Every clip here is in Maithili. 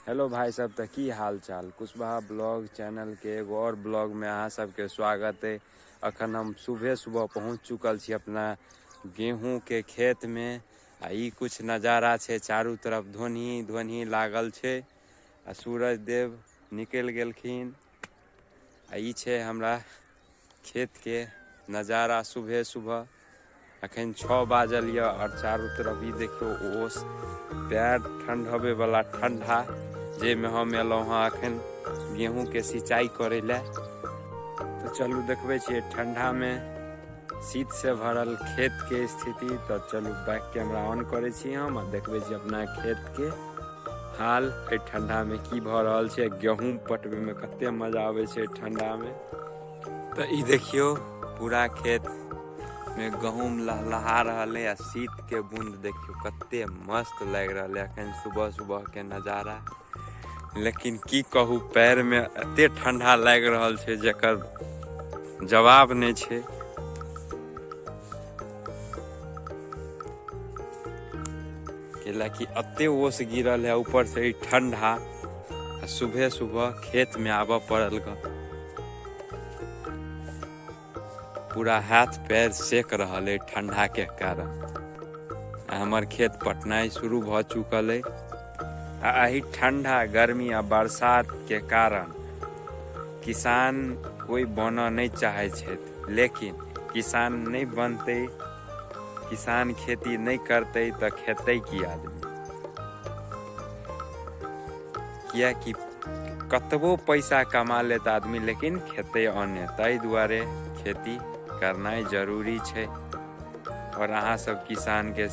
हेलो भाई सब, तऽ की हाल चाल। कुशवाहा ब्लॉग चैनल के एगो और ब्लॉग में अहाँ सबके स्वागत है। अखन हम सुबह सुबह पहुँच चुकल छी अपना गेहूँ के खेत में आ ई कुछ नजारा छै, चारू तरफ धोनी धोनी लागल छै आ सूरज देव निकलि गेलखिन। आ ई छै हमरा खेत के नजारा सुबह सुबह। अखन 6 बाजल यऽ और चारू तरफ ई देखियौ ओस, पैर ठंडबे वाला ठंडा, जाहिमे हम एलहुँ हँ अखन गेहूँ के सिंचाई करे लए। तो चलू देखबै छियै ठंडा में शीत से भरल खेत के स्थिति। तो चलू बैक कैमरा ऑन करै छी हम आ देखबै छी अपना खेत के हाल, एहि ठंडा में की भऽ रहल छै, गेहूँ पटबै में कते मजा आबै छै ठंडा में। तो ई देखियौ पूरा खेत में गहूम लहलहा रहल है आ शीत के बूंद देखियौ कते मस्त लागि रहल है अखन सुबह सुबह के नजारा। लेकिन की कहू, पैर में एते ठंडा लागि रहल छै जकर जवाब नहि छै। कैलाकि एते ओस गिरल है, ऊपर से ई ठंडा, आ सुबह सुबह खेत में आबऽ पड़ल ग। पूरा हाथ पैर सेक रहल है ठंडा के कारण। आ हमर खेत पटनाइ शुरू भऽ चुकल है। आ एहि ठंडा गर्मी आ बरसात के कारण किसान कोई बनऽ नहि चाहै छथि, लेकिन किसान नहि बनतै, किसान खेती नहि करतै तऽ खेतै की आदमी? कियाकि कतबो पैसा कमा लेत आदमी लेकिन खेतै अन्ने। ताहि दुआरे खेती करनाइ जरूरी छै। और अहाँ सब किसान के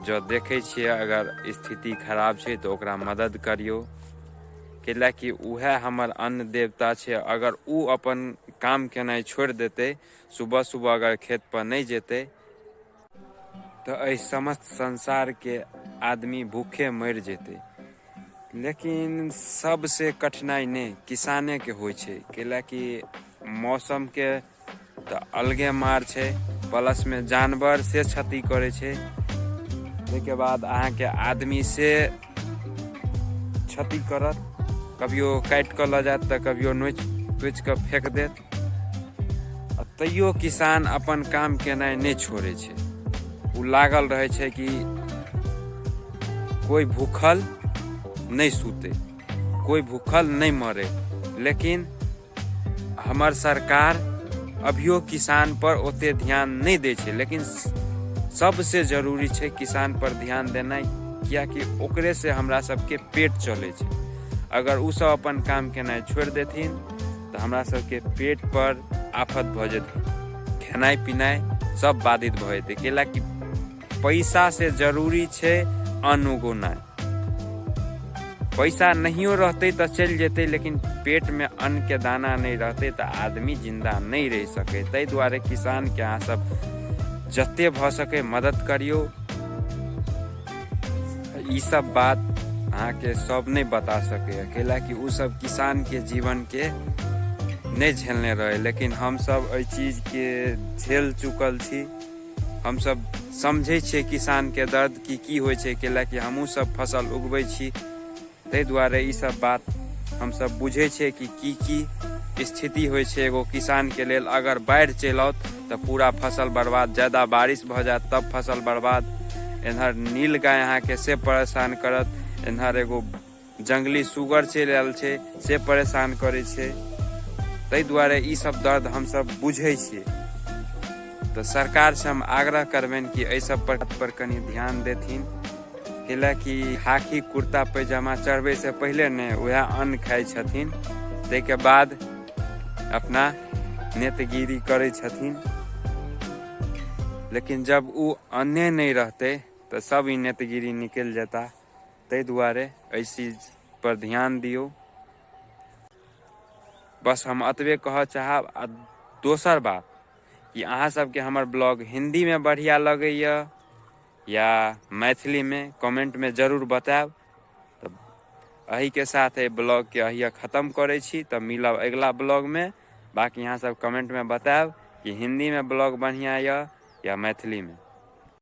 जँ देखै छियै अगर स्थिति खराब छै तऽ ओकरा मदद करियौ, कैलाकि उएह हमर अन्न देवता छै। अगर ओ अपन काम केनाइ छोड़ि देतै, सुबह सुबह अगर खेत पर नहि जेतै तऽ एहि समस्त संसार के आदमी भूखे मरि जेतै। लेकिन सबसे कठिनाइ नहि किसाने के होइ छै, कैलाकि मौसम के तऽ अलगे मार छै, प्लस में जानवर से क्षति करै छै, ताहिके बाद अहाँके आदमी से क्षति करत, कभियो काटि कऽ लऽ जायत तऽ कभियो नोचि तोचि कऽ फेक देत। आ तैयो किसान अपन काम केनाइ नहि छोड़ै छै, ओ लागल रहै छै कि कोइ भूखल नहि सुतै, कोइ भूखल नहि मरै। लेकिन हमर सरकार अभियो किसान पर ओते ध्यान नहि दै छै, लेकिन सबसे जरूरी छै किसान पर ध्यान देनाइ, कियाकि ओकरे से हमरा सबके पेट चलै छै। अगर ओ सब अपन काम केनाइ छोड़ि देथिन तऽ हमरा सबके पेट पर आफत भऽ जेतै, खेनाइ पिनाइ सब बाधित भऽ जेतै। कैलाकि पैसा से जरूरी छै अन्न उगौनाइ। पैसा नहियो रहतै तऽ चलि जेतै, लेकिन पेट में अन्न के दाना नहि रहतै तऽ आदमी जिंदा नहि रहि सकै। ताहि दुआरे किसान के अहाँ सब जते भऽ सकै मदद करियौ। ई सब बात अहाँके सब नहि बता सकैए, कैलाकि ओ सब किसान के जीवन के नहि झेलने रहै, लेकिन हमसब एहि चीज के झेल चुकल छी। हमसब समझै छियै किसान के दर्द कि की होइ छै, कैलाकि हमहूँ सब फसल उगबै छी। ताहि दुआरे ई सब बात हमसब बुझै छियै कि की की स्थिति होइ छै एगो किसान के लेल। अगर बाढ़ि चलि आओत तऽ पूरा फसल बर्बाद, ज्यादा बारिश भऽ जायत तब फसल बर्बाद। एन्हर नील गाय अहाँके से परेशान करत, एन्हर एगो जंगली सुगर चलि आयल छै से परेशान करै छै। ताहि दुआरे ई सब दर्द हमसब बुझै छियै। तऽ सरकार से हम आग्रह करबनि कि एहि सब पर कनि ध्यान देथिन, कैलाकि खाकी कुर्ता पैजामा चढ़बै से पहिले ने वएह अन्न खाइ छथिन, ताहिके बाद अपना नेतगिरी करै छथिन। लेकिन जब ओ अन्ने नहि रहतै तऽ सब ई नेतगिरी निकलि जेता। ताहि दुआरे एहि चीज पर ध्यान दियौ। बस हम एतबे कहऽ चाहब। आ दोसर बात कि अहाँ सबके हमर ब्लॉग हिन्दीमे बढ़िआँ लगैए या मैथिलीमे, कमेंटमे जरूर बतायब। तऽ एहिके साथ एहि ब्लॉगके अहिया खत्म करै छी, तऽ मिलब अगिला ब्लॉगमे। बाँकी अहाँ सब कमेंटमे बतायब कि हिन्दीमे ब्लॉग बढ़िआँ यऽ या मैथिलीमे।